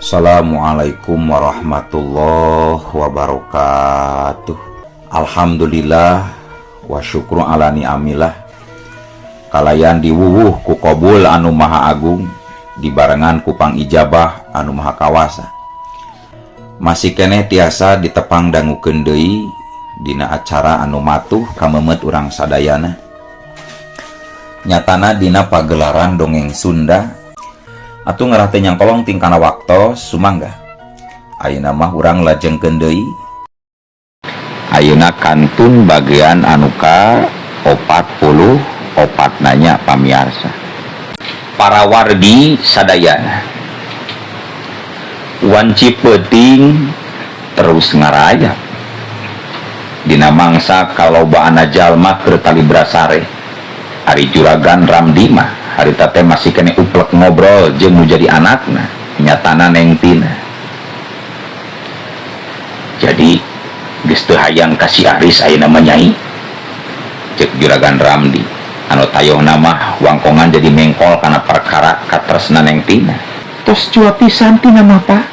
Assalamualaikum warahmatullahi wabarakatuh. Alhamdulillah wa syukru ala ni'amillah. Kalayan diwuwuh ku qabul anu maha agung, dibarengan ku pangijabah anu maha kawasa. Masih keneh tiasa ditepang dangukeun deui dina acara anu matuh kamemet urang sadayana. Nyatana dina pagelaran dongeng Sunda. Atuh ngarah teu nyangkolong tingkana waktos, sumangga. Ayeuna mah urang lajengkeun deui. Ayeuna kantun bagian anu ka 44 nanya pamiarsa. Para wargi sadayana. Wanci peuting terus ngarayap. Dina mangsa kalobaanna jalma keur talibra sare. Ari Juragan Ramdi mah harita teh masih keneh uplek ngobrol jeung nu jadi anakna, nyatana Neng Tina. Jadi geus teu hayang ka si Aris ayeuna mah, Nyai? Cek Juragan Ramdi anu tayohna mah wangkongan jadi mengkol kana perkara katresna Neng Tina. Tos jua pisan Tina mah, Pak.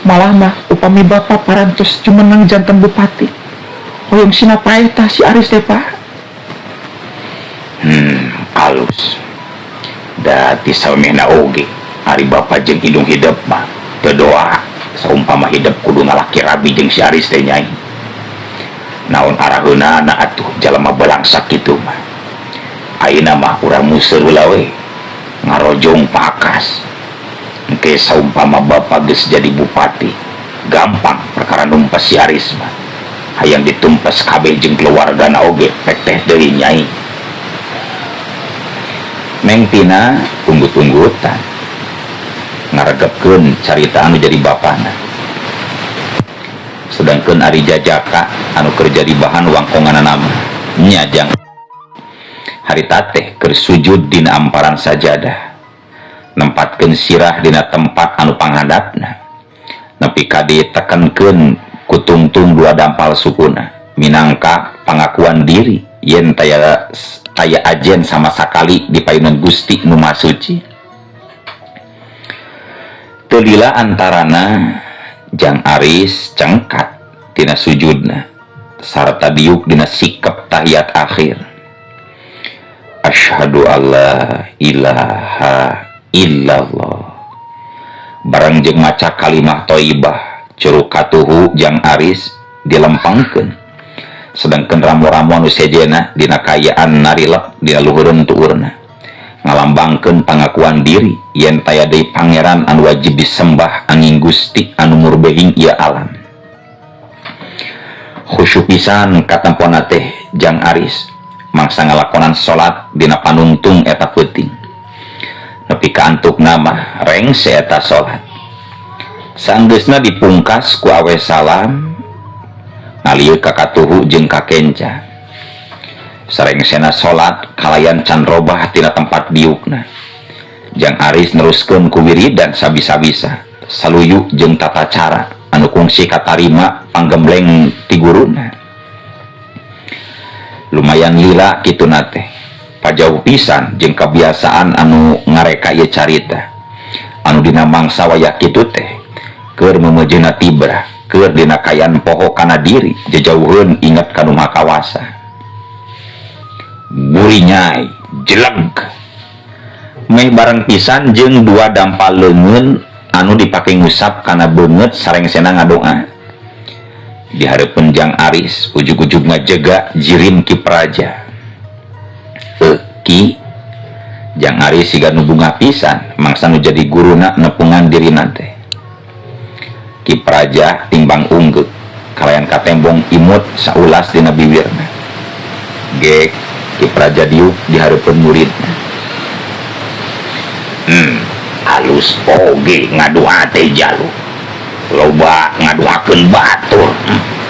Malah mah upami Bapak parantos jumeneng janten bupati, hoyong sina paeh tah si Aris teh, Pak. Alus. Da ti samemehna oge ari Bapak jeung indung hidep mah teu doa saumpama hidep kudu ngalaki rabi jeung si Aris teh, Nyai. Naon araheunana atuh jalma balangsak kitu mah. Ayeuna mah urang museur heula we ngarojong pakas. Engke saumpama Bapak geus jadi bupati, gampang perkara numpas si Aris mah. Hayang ditumpas kabeh jeung keluargana oge pek teh deui, Nyai. Neng Tina unggut-unggutan ngaregepkeun carita anu jadi bapana, sedangkan ari jajaka anu kerja di bahan wangkonganana mah nyajang harita teh keur sujud dina amparan sajadah, nempatkeun sirah dina tempat anu panghandapna nepi ka ditekenkeun ku tungtung dua dampal sukuna minangka pangakuan diri yen taya taya ajen sama sakali di payunan Gusti nu Maha Suci. Teu lila antarana Jang Aris cengkat tina sujudna sarta diuk dina sikap tahiyat akhir. Asyhadu alla ilaha illallah. Bareng jeung maca kalimah thayyibah, curug katuhu Jang Aris dilempengkeun, sedangkan ramo-ramo anu sejena dina kaayaan narilep dina luhureun tuurna ngalambangkeun pangakuan diri yen taya deui pangeran anu wajib disembah anging Gusti anu murbehing ieu alam. Khusyuk pisan katempona teh Jang Aris mangsa ngalakonan salat dina panungtung eta peuting, nepi ka antukna mah rengse eta salat. Sanggeusna dipungkas ku awe salam, ngalieu ka katuhu jeung ka kenca. Sarengsena salat kalayan can robah tina tempat diukna, Jang Aris neruskeun ku wiridan sabisa-bisa saluyu jeung tata cara anu kungsi katarima panggembleng ti guruna. Lumayan lila kituna teh, pajauh pisan jeung kebiasaan anu ngareka ieu carita anu dina mangsa wayah kitu teh keur memejeuna tibra, keur dina kaayaan poho kana diri, jejauheun inget ka nu Maha Kawasa. Burinyai jeleg meh bareng pisan jeung dua dampal leungeun anu dipake ngusap kana beungeut sarengsena ngadoa. Di hareupeun Jang Aris ujug-ujug ngajega jirim Ki Praja. Eh, Ki. Jang Aris siga nu bungah pisan mangsa nu jadi guruna nepungan dirina teh. Ki Praja timbang unggeuk kalayan katembong imut saulas dina biwirna. Gek. Ki Praja diuk di hareupeun muridna. Halus oge ngadoa teh, jalu loba ngadoakeun batur.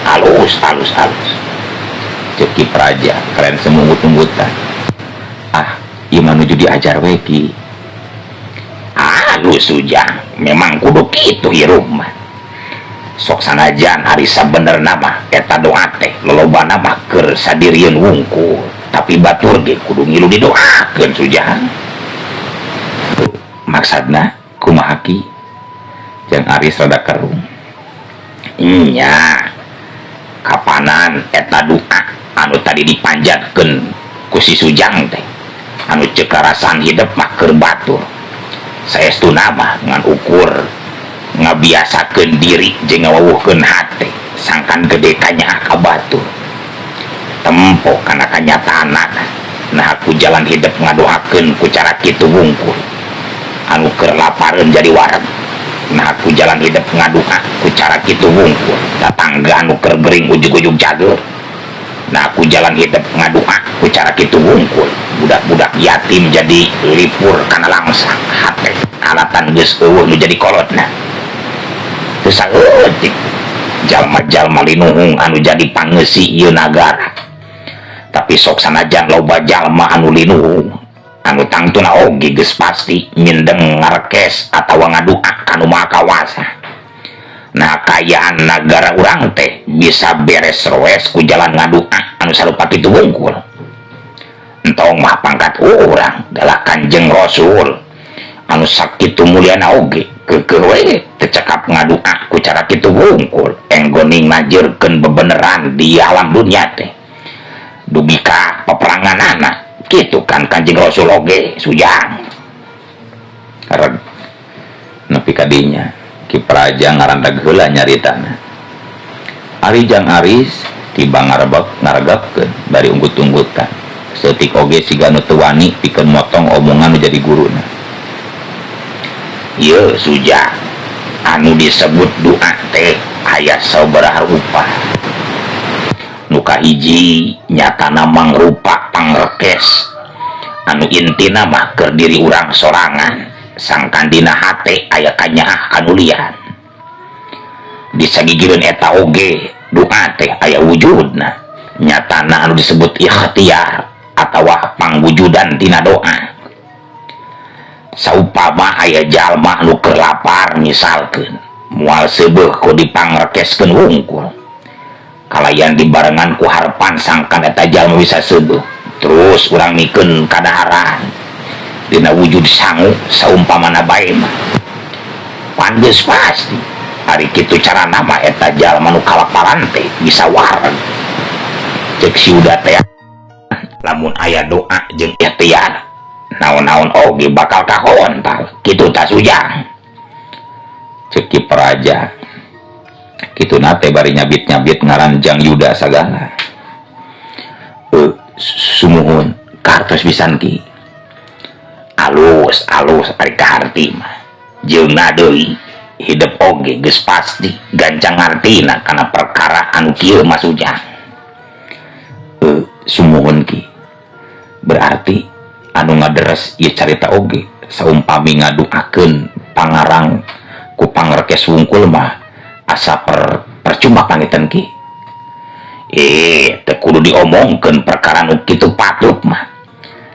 Halus, halus, halus, cek Ki Praja keren semungut-munggutan. Ah, ieu mah nuju diajar we, Ki. Halus, Ujang, memang kudu kitu hirup mah. Sok sanajan ari sabenerna mah eta doa teh lolobana mah keur sadirieun wungkul, tapi batur ge kudu ngilu didoakeun, Sujang. Maksudna kumaha, Ki? Jang Aris rada kerung. Nya kapanan eta doa anu tadi dipanjatkeun ku si Sujang teh anu ceuk karasan hidep mah keur batur. Saestuna mah ngan ukur ngabiasakeun diri jeung ngawawuhkeun hate sangkan gede kanyaah ka batur. Tempo kana kanyataanna nah ku jalan hidep ngadoakeun ku cara kitu wungkul. Anu keur lapareun jadi wareg. Nah ku jalan hidep ngadoa ku cara kitu wungkul. Tatangga anu keur gering ujug-ujug cager. Nah ku jalan hidep ngadoa ku cara kitu wungkul. Budak-budak yatim jadi lipur kana langsang hate alatan geus eueuh nu jadi kolotna. Teu saeutik jalma-jalma linuhung anu jadi pangeusi ieu nagara. Tapi sok sanajan loba jalma anu linuhung anu tangtuna oge geus pasti mindeng ngarekes atawa ngadua ka Nu Maha Kawasa. Nah kaayaan nagara urang teh bisa beres roes ku jalan ngadua anu sarupa kitu wungkul. Entong mah pangkat urang dalah Kanjeng Rasul anu sakitu mulyana oge keukeuh we teu cekap ngadua ku cara kitu wungkul enggoning najeurkeun bebeneran di alam dunia teh. Dugi ka peperanganana kitu kan Kanjeng Rasul oge Sujang. Reg nepi ka dinya Ki Praja ngarandag heula nyaritana. Ari Jang Aris tiba ngarebek ngaregepkeun bari unggut-unggutan. Saeutik oge siga nu teu wani pikeun motong omongan nu jadi guruna. Ieu Sujang anu disebut doa teh aya sabaraha rupa. Nu kahiji nyatana mangrupa pangrekes anu intina mah keur diri urang sorangan sangkan dina hate aya kanyaah anu lian. Disagigireun eta oge doa teh aya wujudna nyatana anu disebut ikhtiar atawa pangwujudan tina doa. Saupama aya jalma anu keur lapar misalkeun moal seubeuh ku dipangrekeskeun wungkul. Kalayan dibarengan ku harepan sangkan eta jalma bisa seubeuh. Terus urang mikeun kadaharan dina wujud sangu saumpamana bae mah. Pan geus pasti ari kitu carana mah eta jalma nu kalaparan teh bisa wareg. Ceuk si Uda teh lamun aya doa jeung ikhtiar naon-naon oge bakal kahontal kitu tah Sujang. Ceuk Ki Praja kituna teh bari nyabit-nyabit ngaran Jang Yuda sagala. Sumuhun kartos pisan Ki. Alus alus ari kaharti mah. Jeungna deui hidep oge geus pasti gancang ngartina kana perkara anu kieu mah Sujang. Sumuhun Ki. Berarti anu ngaderes ieu carita oge saumpami ngaduakeun pangarang ku pangrekes wungkul mah asa percuma pangitan Ki. Teu kudu diomongkeun perkara nu kitu patut mah.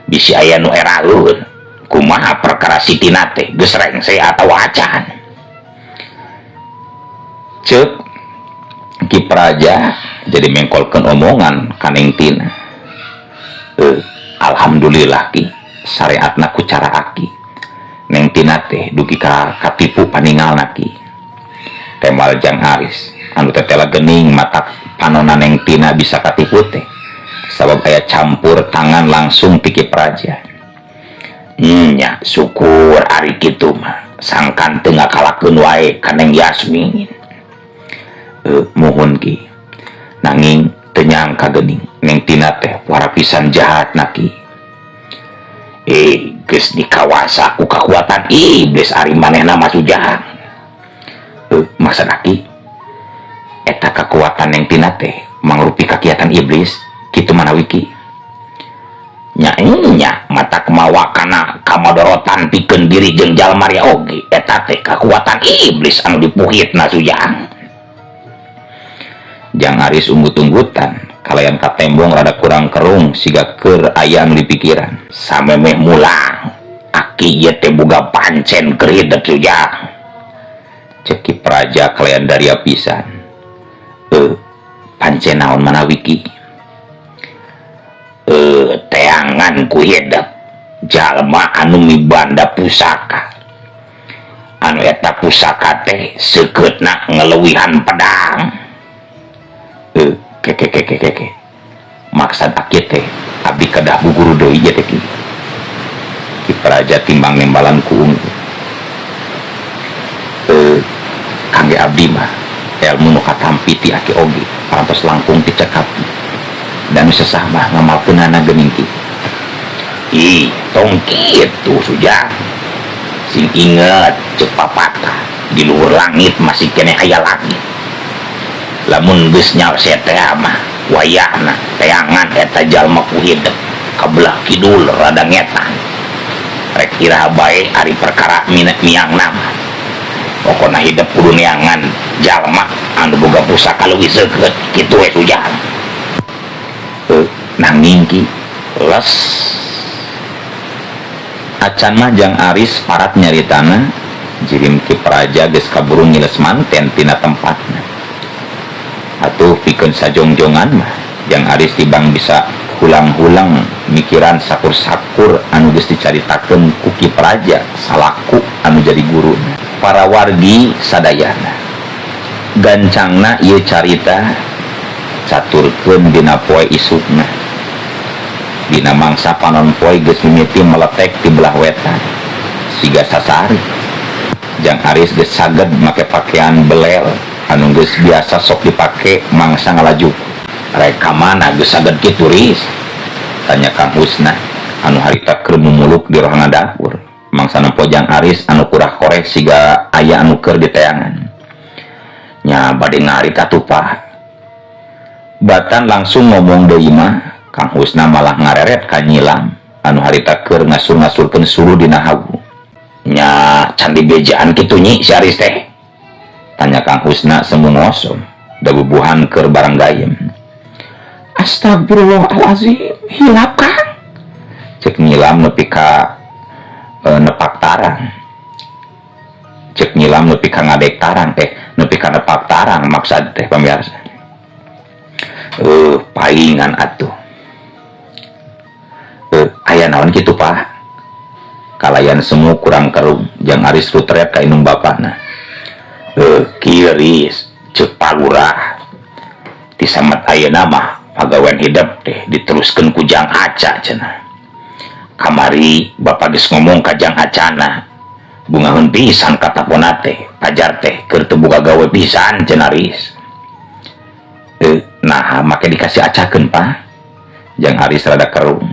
Bisi aya nu eraeun kumaha perkara Sitina teh geus rengse atawa acan. Ceuk Ki Praja jadi mengkolkeun omongan ka Neng Tina. Alhamdulillah Ki, syariatna ku cara aki. Neng Tina teh dugi ka katipu paningalna Ki. Temal Jang Aris anu tetela gening mata panona Neng Tina bisa katipu teh sabab aya campur tangan langsung ti Ki Praja. Nya syukur ari kitu mah sangkan teu ngakalakeun wae ka Neng Yasmin. Muhun Ki, nanging teu nyangka geuning Neng Tina teh wara pisan jahatna Ki. Geus dikawasa ku kakuatan iblis ari manehna mah Sujang. Maksud aki eta kakuatan Neng Tina teh mangrupi kakiatan iblis kitu manawi Ki. Nya nya mata kemawa kana kamadorotan pikeun diri jeung jalma ria oge eta teh kakuatan iblis anu dipuhitna Sujang. Jang Aris unggut-unggutan kalayan katembong rada kurang kerung siga keur aya anu dipikiran. Samemeh mulang aki ieu teh boga pancen keur hidep Sujang. Ceuk Ki Praja kalayan daria pisan. Pancen naon manawi Ki? Teangan ku hidep jalma anu mibanda pusaka. Anu eta pusaka teh seukeutna ngeleuwihan pedang. Eh, ke ke ke ke ke ke. Maksad aki teh abdi kedah guru deui ieu teh, Ki? Ki Praja timbang nembalan ku unggul. Eh, kangge abdi mah ilmu nu katampi ti aki oge parantos langkung ti cekap dan nu sesah mah ngamalkeunana geuning, Ki. Ih, tong kitu, Suja. Sing inget cek papatah, di luhur langit masih keneh aya langit. Lamun geus nyalse teh mah wayahna teangan eta jalma ku hidep ka belah kidul rada ngetan. Rek iraha bae ari perkara miang nama. Pokona hidep kudu neangan jalma anu boga pusaka leuwih seukeut kitu we, Suja. Eh, nanging Ki, les acan mah Jang Aris parat nyaritana, jirim Ki Praja geus kaburu ngiles manten tina tempatna. Atuh pikeun sajongjongan mah Jang Aris tibang bisa hulang-hulang mikiran sakur-sakur anu geus dicaritakeun ku Ki Praja salaku anu jadi guru. Para wargi sadayana, gancangna ieu carita caturkeun dina poe isukna. Dina mangsa panon poe geus mimiti meletek di belah wetan siga sasari, Jang Aris geus saged make pakaian belel anu geus biasa sok dipake mangsa ngalaju. "Rek ka mana geus saged kitu, Ris?" tanya Kang Husna anu harita keur mumuluk di rohangan dapur mangsa nempo Jang Aris anu kurah-koreh siga aya anu keur diteangan. "Nya bade ngarit atuh, Pak." Batan langsung ngomong deui mah Kang Husna malah ngareret ka Nyilam anu harita keur ngasur-ngasurkeun suluh dina hawu. "Nya can dibejaan kitu, Nyi, si Aris teh?" tanya Kang Husna semu ngosom da bubuhan keur barang gayem. Astagfirullahalazim, hilap, Kang. Cek Nyilam nepi ka nepak tarang. Cek Nyilam nepi ka ngadek tarang teh, nepi ka nepak tarang maksad teh, pemirsa. Eh, paingan atuh. Eh, aya naon kitu, Pak? Kalayan semu kurang kerung Jang Aris rutret ka indung bapana. Eh, kieu, Ris, cek Pak Lurah ti samet ayeuna mah pagawean hidep teh diteruskeun ku Jang Aca cenah. Kamari bapak geus ngomong ka Jang Acana, bungaheun pisan katapona teh, pajar teh keur teu boga gawe pisan cenah, Ris. Eh, nah make dikasih acakeun, Pak? Jang Aris rada kerung.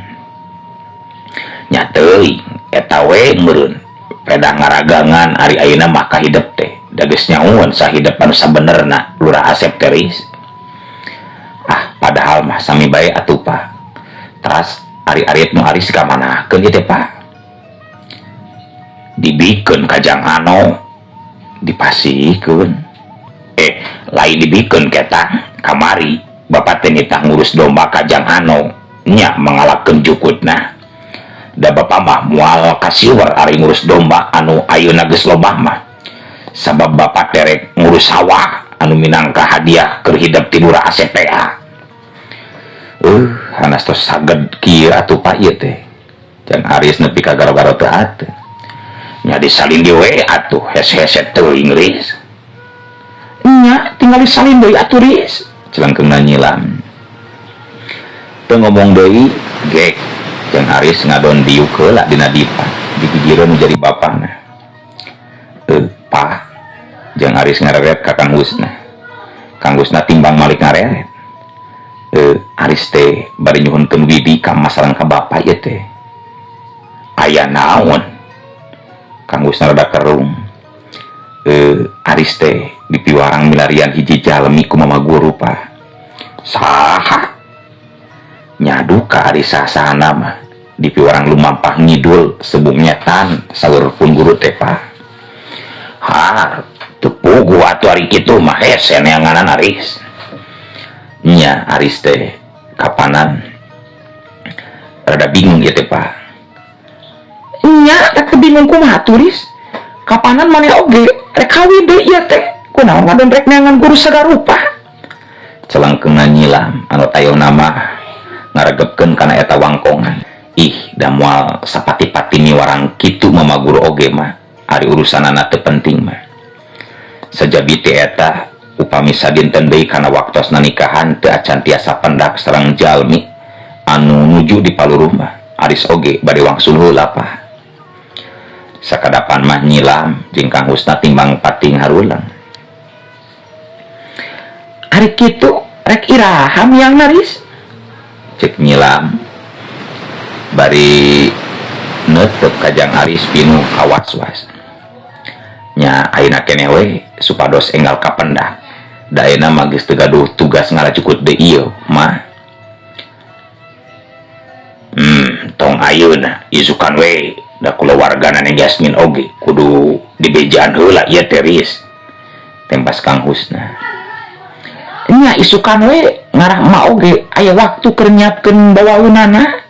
Nya teuing, eta we meureun pedah ngaragangan ari ayeuna mah ka hidep teh da geus nyahueun sahidep anu sabenerna Lurah Asep teh, Ris. Ah, padahal mah sami bae atuh, Pak. Teras ari arit nu Aris ka manakeun ieu teh, Pak? Dibikeun ka Jang Ano, dipasihkeun. Eh, lain dibikeun ketang, kamari bapak teh nitah ngurus domba ka Jang Ano nya mangalakeun jukutna, da bapak mah moal kasiwer ari ngurus domba anu ayeuna geus loba mah, sabab bapak terek ngurus sawah anu minangka hadiah keur hidep ti Lurah Asep teh. Eh, hanas tos saged kieu atuh, Pak, ieu teh? Jang Aris nepi ka garo-garo teu atuh. Nya disalin di we atuh, hese-hese teuing, Ris. Nya tinggal disalin deui atuh, Ris. Celengkeungna Nyilam. Teu ngomong deui gek Jang Aris ngadon diuk heula dina dipan digigireun nu jadi bapana. Eh, Pak, Jang Aris ngareret ka Kang Husna. Kang Husna timbang malik ngareret. Eh, Aris teh bari nyuhunkeun widi ka sareng ka bapa ieu teh. Aya naon? Kang Husna rada kerung. Eh, Aris teh dipiwarang milarian hiji jalmi ku mama guru, Pak. Saha? Nya duka ari sasana mah dipiwarang lumampah ngidul sebung nyetan saur pun guru teh, Pak. Har, teu puguh atuh ari kitu mah, hese neanganan, Aris. Nya Aris teh kapanan rada bingung ieu teh, Pak. Nya rek bingung kumaha atuh, Ris? Kapanan maneh oge rek kawin deui ieu teh, kunaon ngadon rek neangan guru sagarupa? Celengkeungna Nyilam anu tayona mah ngaregepkeun kana eta wangkongan. Ih, da moal sapati-pati miwarang kitu mama guru oge mah. Ari urusanana teu penting mah. Sajabi ti eta upami sadinten deui kana waktosna nikahan teu acan tiasa pendak sareng jalmi anu nuju di paluruh mah. Aris oge bade wangsul heula pah. Sakadapan mah nyilam jeung Kang Husna timbang pating harulang. Ari kitu rek iraha miangna, Ris? Cek nyilam bari neuteuk ka Jang Aris pinuh kawas-was. Nya ayeuna keneh we supados enggal kapendak. Da ayeuna mah geus teu gaduh tugas ngaracukut deui ieu mah. Tong ayeuna, isukan we da kulawargana Neng Yasmin oge kudu dibejaan heula ieu teh, Ris. Tempas Kang Husna. Nya isukan we ngarah emak oge aya waktu keur nyiapkeun bawaeunana.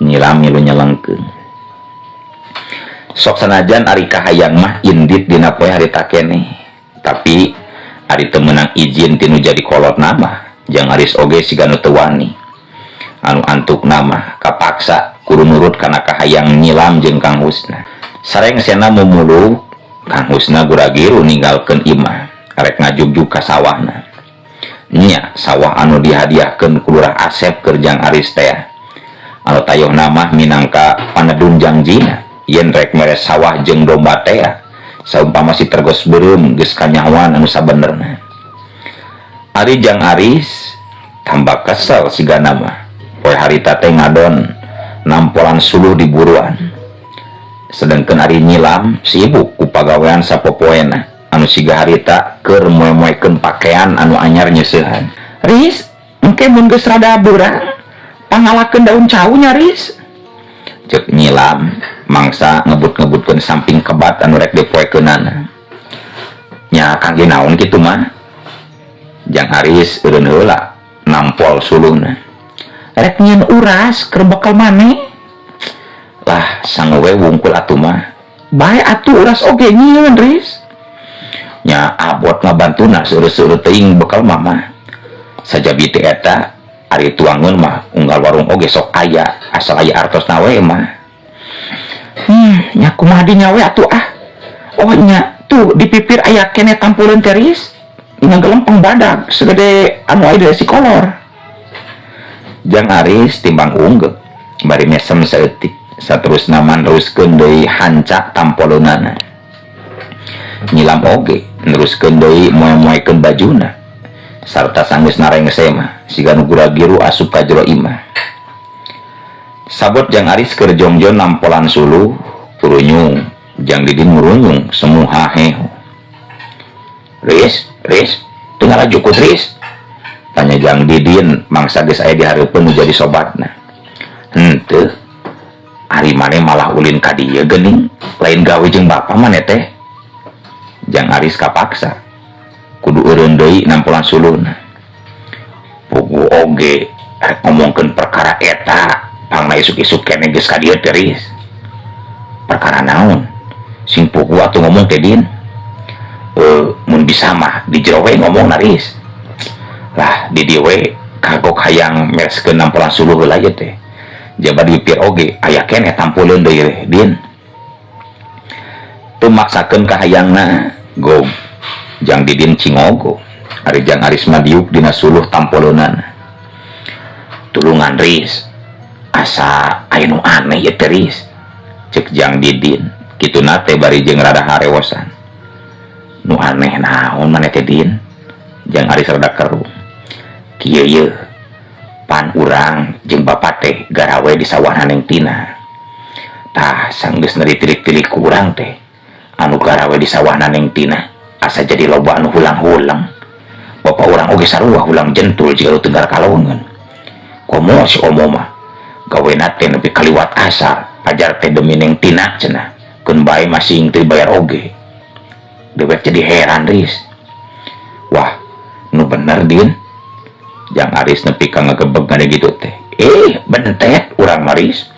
Nyilam milu nyelengkeun. Sok sanajan ari kahayang mah indit dina poe harita keneh. Tapi ari teu meunang izin ti nu jadi kolotna mah, Jang Aris oge siga nu teu wani. Anu antukna mah kapaksa kudu nurut kana kahayang nyilam jeung Kang Husna. Sarengsena mumuluk, Kang Husna gura-giru ninggalkeun imah, rek ngajugjug ka sawahna. Nya sawah anu dihadiahkeun ku Lurah Asep keur Jang Aris teh. Anu tayohna mah minangka panedun jangjina yen rek mere sawah jeung domba teh saumpama si Tergos beureum geus kanyahoan anu sabenerna. Ari Jang Aris tambah kesel sigana mah. Poe harita teh ngadon nampolan suluh di buruan. Sedengkeun ari nyilam sibuk ku pagawean sapopoena anu siga harita keur moe-moekeun pakean anu anyar nyeuseuhan. Ris, engke mun geus rada beurang pangalakeun daun cau nya, Ris. Cek nyilam mangsa ngebut-ngebutkeun samping kebat anu rek dipoekeunana. Nya kangge naon kitu mah? Jang Aris eureun heula nampol suluhna. Rek nyieun uras keur bekal maneh. Lah sangu we wungkul atuh mah. Bae atuh uras oge nyieun, Ris. Nya abot ngabantuna seueur-seueur teuing bekal mama. Sajabi teh eta ari tuangeun mah unggal warung oge sok aya asal aya artosna we mah. Nya kumaha dinya we atuh ah. Oh nya tuh di pipir aya keneh tampuleun teh, Ris. Nya gelempeng badag segede anu aya di sikolor. Jang Aris timbang unggeuk bari mesem saeutik saterusna neruskeun deui hanca tampoleunana. Nyilam oge neruskeun deui moe-moekeun bajuna sarta sanggeus narengse mah siga nu gura-giru asup ka jero imah. Sabot Jang Aris keur jongjon nampolan suluh kurunyung Jang Didin ngurunyung semu haheho. Ris, Ris, teu ngarajukut, Ris? Tanya Jang Didin mangsa geus aya di hareupeun nu jadi sobatna. Henteu. Ari maneh malah ulin ka dieu geuning, lain gawe jeung bapa maneh teh? Jang Aris kapaksa kudu eureun deui nampolan suluhna. Puguh oge rek ngomongkeun perkara eta pangna isuk-isuk keneh geus ka dieu teh, Ris. Perkara naon? Sing puguh atuh ngomong teh, Din. Mun bisa mah di jero we ngomongna, Ris. Lah di dieu we kagok hayang mereskeun nampolan suluh heula ieu teh. Jaba di pipir oge aya keneh tampuleun deui, Din. Teu maksakeun kahayangna gog Jang Didin cingogo. Ari Jang Aris mah diuk dina suluh tampoleunana. Tulungan, Ris, asa aya nu aneh ieu teh, Ris. Cek Jang Didin kituna teh bari jeung rada harewosan. Nu aneh naon maneh teh, Din? Jang Aris rada keruh. Kieu ye, pan urang jeung bapak teh garawe di sawah Neng Tina. Tah sanggeus neuri tilik-tilik ku urang teh anu garawe di sawah Neng Tina asa jadi loba anu hulang-hulang. Bapak urang oge sarua hulang jentul jiga nu teu kalongeun. Komo si omo mah gawena teh nepi kaliwat asal pajar teh demi Neng Tina cenah, keun bae masing teu dibayar oge. Dewek jadi heran, Ris. Wah, nu bener, Din? Jang Aris nepi ka ngagebeg ngade gitu teh. Bentet urang mah, Ris.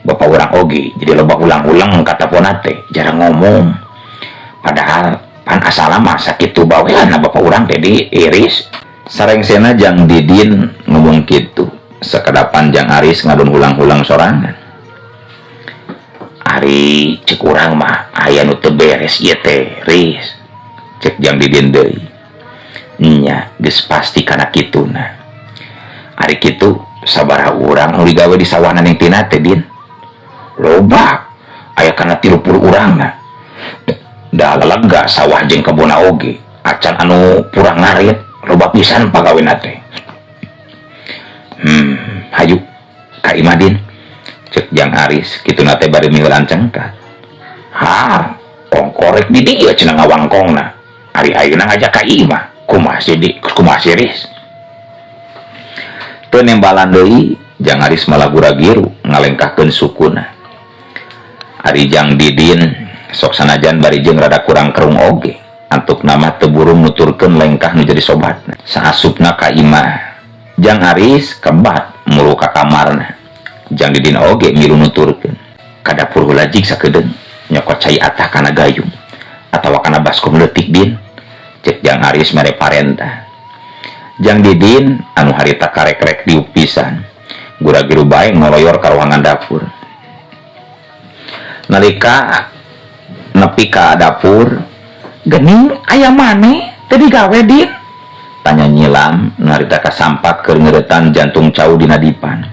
Bapak urang oge jadi loba ulang-ulang kata pona teh jarang ngomong. Padahal pan asal mah sakitu baweana bapak urang teh di Iris. Sarengsena Jang Didin ngomong kitu. Sakedapan Jang Aris ngadon ulang-ulang sorangan. Ari cek urang mah aya nu teu beres ieu teh, Ris. Cek Jang Didin deui. Nya, geus pasti kana kituna. Ari kitu sabaraha urang anu digawe di sawahna Neng Tina teh, Din? Loba, aya kana 30 urangna. Da lalega sawah jeung kebonna oge, acan anu purang ngarit, loba pisan pagawena teh. Hayu ka imah, Din, cek Jang Aris kituna teh bari miheulaan cengkat. Ha, ongkorek di dieu cenah ngawangkongna. Ari ayeuna ngajak ka imah, kumaha sih di kumaha sih, Ris? Teu nembalan deui, Jang Aris malah gura-giru ngalengkahkeun sukuna. Ari Jang Didin sok sanajan bari jeung rada kurang kerung oge, antukna mah teu burung nuturkeun lengkah nu jadi sobatna. Saasupna ka imah, Jang Aris kebat muru ka kamarna. Jang Didin oge milu nuturkeun. Ka dapur heula jig sakedeung, nyokot cai atah kana gayung atawa kana baskom leutik, Din, cek Jang Aris mere parentah. Jang Didin anu harita karek-rek diuk pisan gura-giru bae ngoloyor ka ruangan dapur. Nalika nepi ka dapur, "Gening aya maneh teu digawe, Din?" tanya Nyilam nu harita kasampak keur ngeuretan jantung cau dina dipan.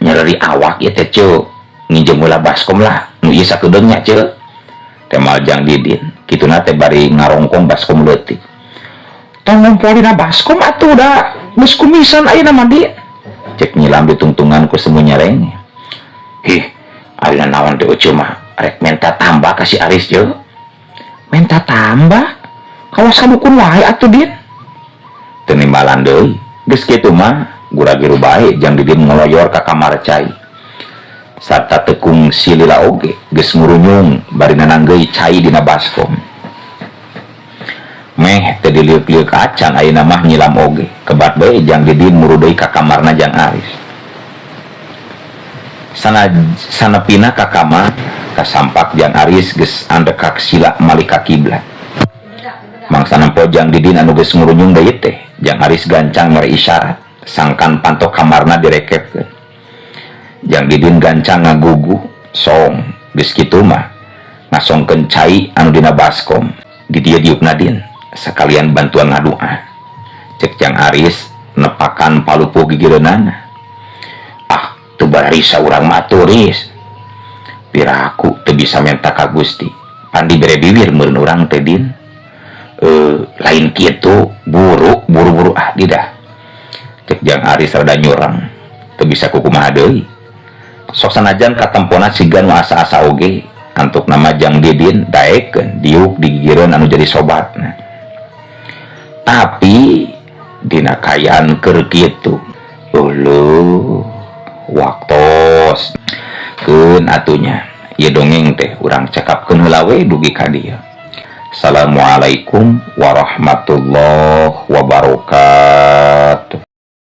"Nyereri awak ieu teh, Ceu. Nginjem heula baskom lah nu ieu sakedeung nya, Ceu," temal Jang Didin kituna teh bari ngarongkong baskom leutik. "Tong ngompol dina baskom atuh, da geus kumisan ayeuna mah, Din," cek Nyilam ditungtungan ku semu nyerenge. "Hih, ari naon teh Ucu mah rek minta tambah ka si Aris, Ceu." "Minta tambah? Kawas ka dukun wae atuh, Din." Teu nimbalan deui, geus kitu mah gura-giru bae Jang Didin ngoloyor ka kamar cai. Sarta teu kungsi lila oge geus ngurunyung bari nananggeui cai dina baskom. Meh teu diliuk-liuk acan ayeuna mah Nyilam oge kebat bae Jang Didin muru deui ka kamarna Jang Aris. Sana sanepina ka kamar, kasampak Jang Aris geus andekak sila malih ka kiblat. Mangsa nempo Jang Didin anu geus ngurunyung deui teh, Jang Aris gancang mere isyarat sangkan panto kamarna direkepkeun. Jang Didin gancang ngagugu song, geus kitu mah ngasongkeun cai anu dina baskom. "Di dieu diukna, Din, sakalian bantuan ngadua," cek Jang Aris nepakan palupuh gigireunana. "Ah, teu bararisa urang mah atuh, Ris. Piraku teu bisa menta ka Gusti, pan dibere bibir meureun urang teh, Din." "Eh, lain kitu, buru buru-buru ah didah," cek Jang Aris rada nyurang. Teu bisa kukumaha deui, sok sanajan katempona siga nu asa-asa oge, antukna mah Jang Didin daekeun diuk di gigireun anu jadi sobatna. Tapi dina kaayaan keur kitu, uluh waktos keun atunya ieu dongeng teh urang cekapkeun heula we dugi ka dieu. Assalamualaikum warahmatullahi wabarakatuh.